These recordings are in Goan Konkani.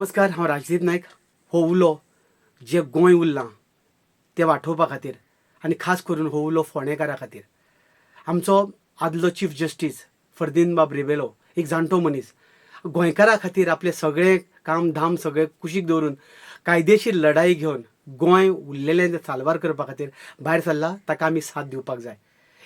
नमस्कार, हांव राजदीप नायक. हो उलो जें गोंय उरलां तें वाटोवपा खातीर आनी खास करून हो उलो फोंडेकारा खातीर. आमचो आदलो चीफ जस्टीस फर्दिन बाब रिबेलो एक जाणटो मनीस गोंयकारा खातीर आपलें सगळें काम धाम सगळें कुशीक दवरून कायदेशीर लढाई घेवन गोंय उरलेलें तें साल्वार करपा खातीर भायर सरला, ताका आमी साथ दिवपाक जाय.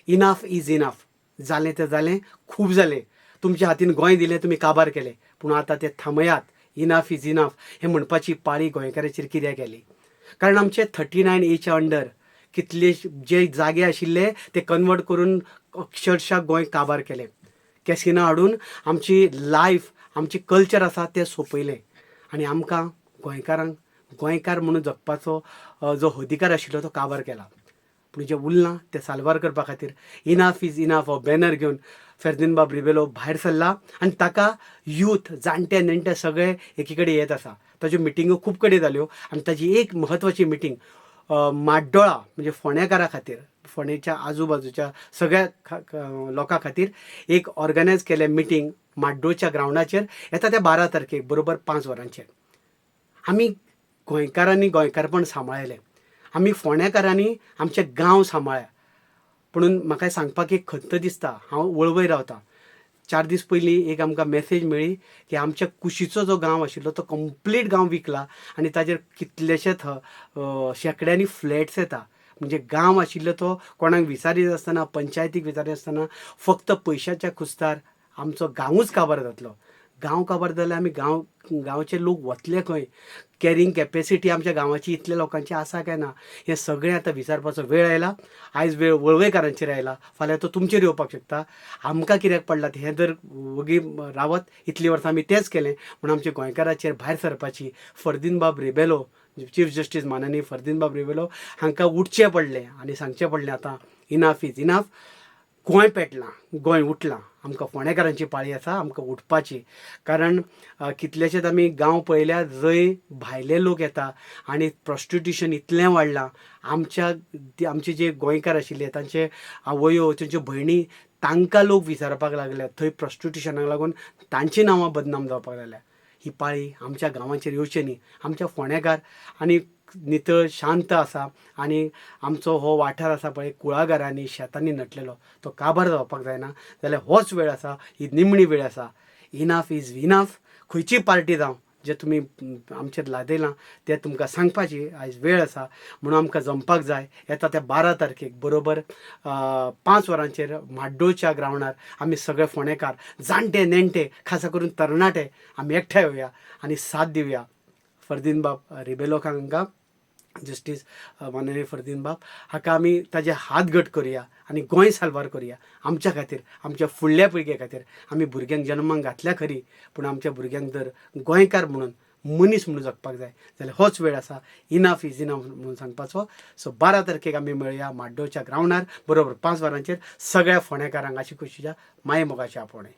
Enough is enough. जालें तें जालें, खूब जालें. तुमच्या हातीन गोंय दिलें, तुमी काबार केलें, पूण आतां तें थांबयात. इनाफ is enough हें म्हणपाची पाळी गोंयकाराचेर कित्याक आयली? कारण आमचे 39 एच्या अंडर कितले जे जागे आशिल्ले ते कन्वर्ट करून अक्षरशा गोंय काबार केलें. कॅसिनो हाडून आमची लायफ, आमची कल्चर आसा तें सोंपयलें आनी आमकां गोंयकारांक गोंयकार म्हणून जगपाचो जो अधिकार आशिल्लो तो काबार केला. पूण जें उरलां तें साल्वार करपा खातीर इनाफ is enough हो बॅनर घेवन फेर्दीन बाब रिबेलो भायर सरला आनी ताका यूथ, जाणटे नेणटे सगळे एकी कडेन येत आसा. ताज्यो मिटिंगो खूब कडेन जाल्यो आनी ताजी एक म्हत्वाची मिटींग माड्डोळा म्हणजे फोंडेकारा खातीर, फोंडेच्या आजू बाजूच्या सगळ्या लोकां खातीर एक ऑर्गनायज केलें मिटींग माड्डोळच्या ग्रावंडाचेर येता त्या 12 तारखेक बरोबर 5 वरांचेर. आमी गोंयकारांनी गोंयकारपण सांबाळलें, आमी फोंडेकारांनी आमचे गांव सांबाळ्ळा. पुणून म्हाका सांगपाक एक खंत दिसता, हांव वळवय रावतां. 4 दीस पयलीं एक आमकां मॅसेज मेळ्ळी की आमच्या कुशीचो जो गांव आशिल्लो तो कंप्लीट गांव विकला आनी ताजेर कितलेशेच शेंकड्यांनी फ्लॅट्स येता. म्हणजे गांव आशिल्लो तो कोणाक विचारी नासतना, पंचायतीक विचारी नासतना फक्त पयशाच्या खुस्तार आमचो गांवूच काबार जातलो. गांव काबार जाल्यार आमी गांवचे लोक वतले खंय? कॅरिंग कॅपेसिटी आमच्या गांवाची इतल्या लोकांची आसा काय ना, हें सगळें आतां विचारपाचो वेळ आयला. आयज वेळ वळवयकारांचेर आयला, फाल्यां तो तुमचेर येवपाक शकता. आमकां कित्याक पडला हें जर वगी रावत, इतलीं वर्सां आमी तेंच केलें म्हूण आमच्या गोंयकाराचेर भायर सरपाची फर्दीन बाब रिबेलो, चीफ जस्टीस माननीय फर्दीन बाब रिबेलो हांकां उठचें पडलें आनी सांगचें पडलें आतां इनाफ is enough. Goa पेटलां, गोंय उठलां, आमकां फोंडेकारांची पाळी आसा आमकां उठपाची. कारण कितलेशेच आमी गांव पळयल्या जंय भायले लोक येता आनी प्रोस्टिट्युशन इतलें वाडलां. आमच्या आमचे जे गोंयकार आशिल्ले तांचे आवयो, तांच्यो भयणी, तांकां लोक विचारपाक लागले. थंय प्रोस्टिट्युशनाक लागून तांचीं नांवां बदनाम जावपाक लागल्या. ही पाळी आमच्या गांवांचेर येवची न्ही. आमच्या फोंडेकार आनी नितळ शांत आसा आनी आमचो हो वाठार आसा पळय कुळागरांनी, शेतांनी नटलेलो, तो काबार जावपाक जायना. जाल्यार होच वेळ आसा, ही निमणी वेळ आसा. Enough is enough. खंयची पार्टी जावं, जे तुमी आमचेर लादयलां तें तुमकां सांगपाची आयज वेळ आसा. म्हणून आमकां जमपाक जाय. येता त्या 12 तारखेक बरोबर 5 वरांचेर माड्डोळच्या ग्रावंडार आमी सगळे फोंडेकार, जाणटे नेणटे, खासा करून तरणाटे आमी एकठांय येवया आनी साथ दिवया फर्दीन बाब रिबेलो हांकां, जस्टीस माननीय फर्दीन बाब हाका. आमी ताजे हात घट करुया आनी गोंय साल्वार करुया आमच्या खातीर, आमच्या फुडल्या पिळगे खातीर. आमी भुरग्यांक जल्माक घातल्या खरी, पूण आमच्या भुरग्यांक जर गोंयकार म्हणून, मनीस म्हणून जगपाक जाय जाल्यार होच वेळ आसा इनाफ is enough म्हणून सांगपाचो. सो 12 तारखेक आमी मेळया माड्डोळच्या ग्रावंडार बरोबर 5 वरांचेर. सगळ्या फोंडेकारांक आशी कुशीच्या मायेमोगाचे आपोवणें.